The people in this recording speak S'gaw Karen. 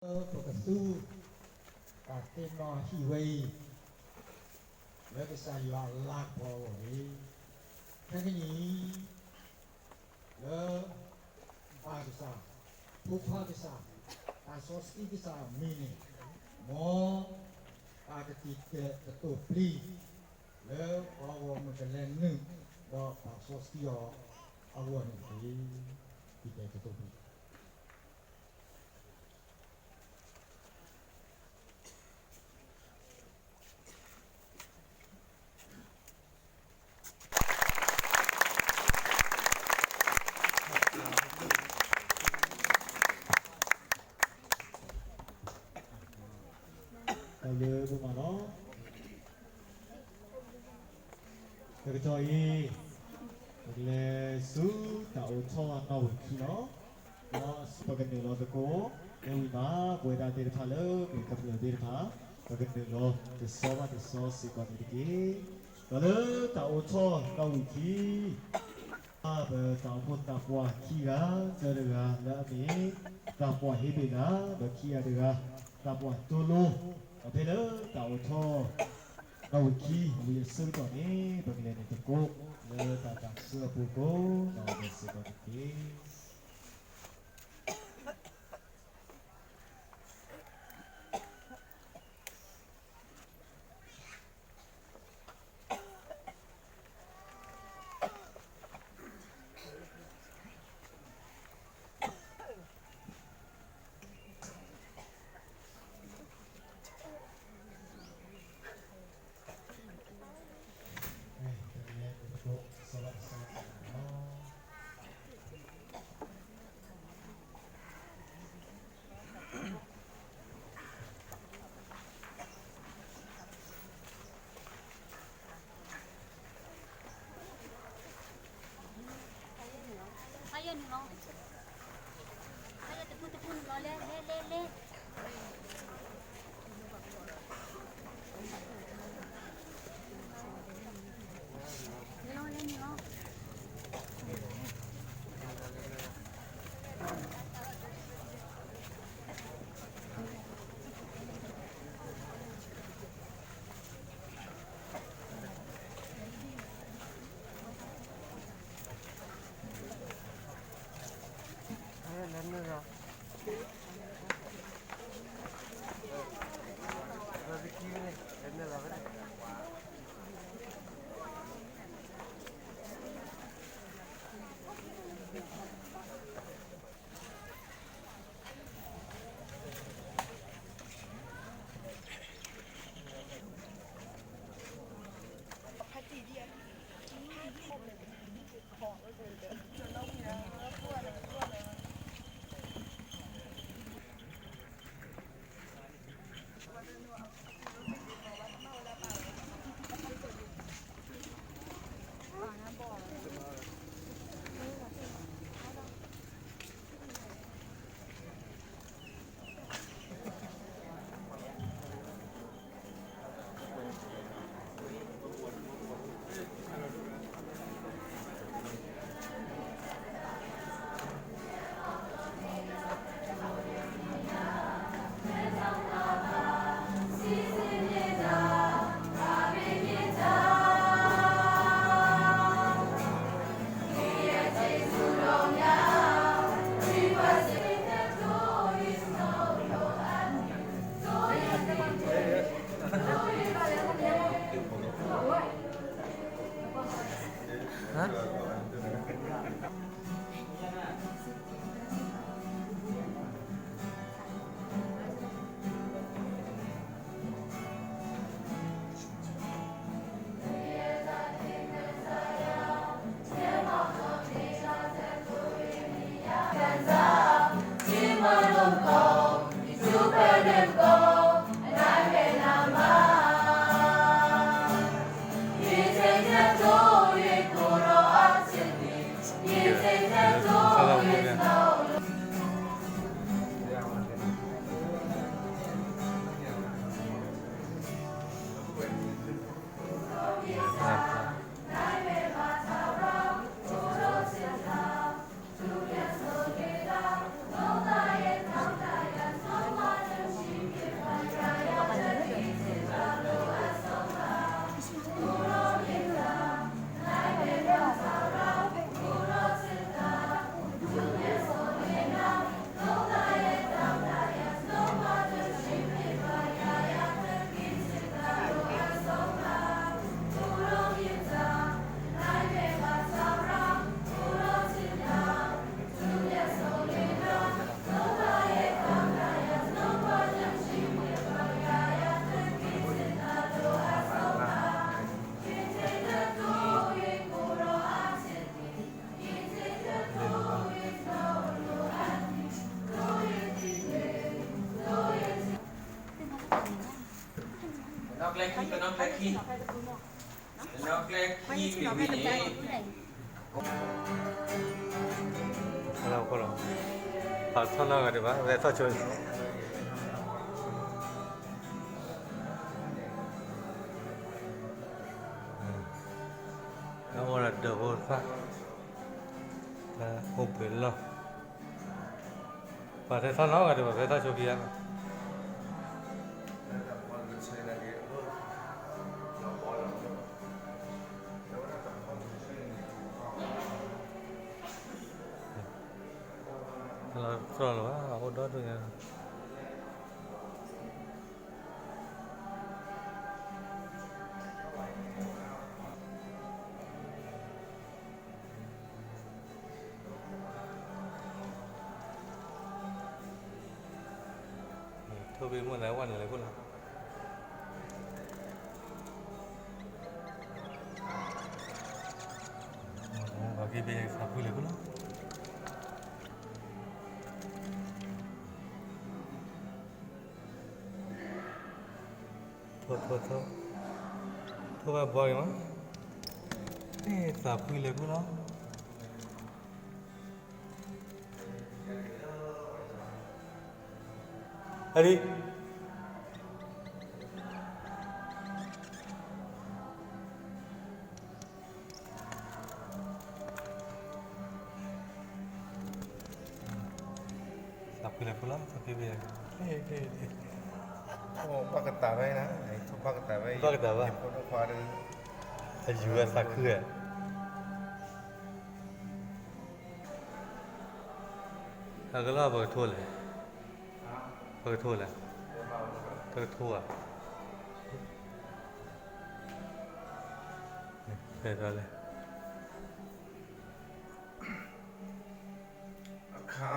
လၢပကသူ တၢ်သ့ၣ်နီၣ်ဟံၣ်ဝဲအံၤ လၢကစၢ်ယွၤအလၤကပီၤအဂီၢ်န့ၣ်, ခဲကနံၣ်အံၤ လၢ ဘၣ်ကစၢ်, ဖိခွါကစၢ်, သးစီဆှံကစၢ်အမံၤန့ၣ်, မ်တၢ်ကတံာ်တာ်ကတိၤပျံၤ လၢပှၤဂီၢ်မုၢ်ကလဲၤနုာ် ဒီးသးစီဆှံအီၤအဂီၢ်န့ၣ်တက့ၢ်. ကတံာ်တာ်ကတိၤပျံၤ တၢ်ဘျုးဒိၣ်မးလီၤ. တကတီၢ်အံၤ ပကလဲၤဆူတၢ်အိးထီၣ်နီၣ်ဝံာ်ခံလီၤ. ဒီးပကနုာ်လီၤသကိး, မ့ၢ်ဝံၤမး ပဝဲဒၣ်သ့ၣ်တဖၣ်လၢကမျၢၢ်သ့ၣ်တဖၣ် ပကနုာ်လီၤတဆီဘၣ်တဆီစ့ၢ်ကီးန့ၣ်တက့ၢ်. ဒီးလၢတၢ်အိးထီၣ်နီၣ်ဝံာ်ခံ ပတၢ်အိၣ်ဖှိၣ်သးပှၢ်ခံဂၤ, တၢတဂၤလၢအမ့ၢ် သးပှၢ်ဟ့ဘ့ၣ်လး, ဒီးခံဂၤတဂၤ သးပှၢ်တိလိ, ဒီးဖဲလၢတၢ်အိးထီၣ် နီၣ်ဝံာ်ခံဝံၤအဆၢကတီၢ်န့ၣ် ပကလဲၤနုာ်သကိး လၢတၢ်သးခုအပူၤအဃိ နီၣ်ဝံာ်စ့ၢ်ကီးတက့ၢ်. ပကလဲၤနုာ်သကိး တဆီဘၣ်တဆီစ့ၢ်ကီးန့ၣ်လီၤ. ကျဲခံ တနီၤကျဲခံ, တနီၤကျဲခံမ့ၢ်ဝံၤန့ၣ်, လီၤ, ပာ်ထီၣ်နီတဂၤဒံးဘၣ်, ဝဲထီၣ်ဆိ, အဝဲဒၣ်ဒီးဖိသၣ်, အိၣ်ပှဲၤလီၢ်, ပာ်ထဲထီၣ်နီတဂၤဒံးဘၣ်, ဝဲထီၣ်ဆိခံဂၤလီၤ. လီၤတြီလၢၤဘၣ်, အိၣ်ဒီဒူၣ်ညါလီၤ. ထိၣ်ဘ့ၣ်မိၢ်သးဝဲန့ၣ်လဲၤခိၣ်လီၤ. ပှၤက့ၤဘ့ၣ်သးဖှံလဲၤခိၣ်လီၤ. ထိၣ်ထိၣ်ထိၣ်, ထိၣ်ဘၣ်ဘှီက့ၤမး, သးဖှံလဲၤခိၣ်လီၤ. အဒံး သးဖှံလဲၤခိၣ်လီၤ, သးဖှံဘ့ၣ်, ဘၣ်ကတၢၢ်ဝဲ, ဘၣ်ကတၢၢ်ဝဲ, ဘၣ်ကတၢၢ်ဘၣ်, အယူၤဝဲသးခုဧါ. အကလီၢ်ပကထိလဲၣ်, ပကထိလဲၣ်, ပကထိဧါ, ဖဲလဲၣ်, အခါ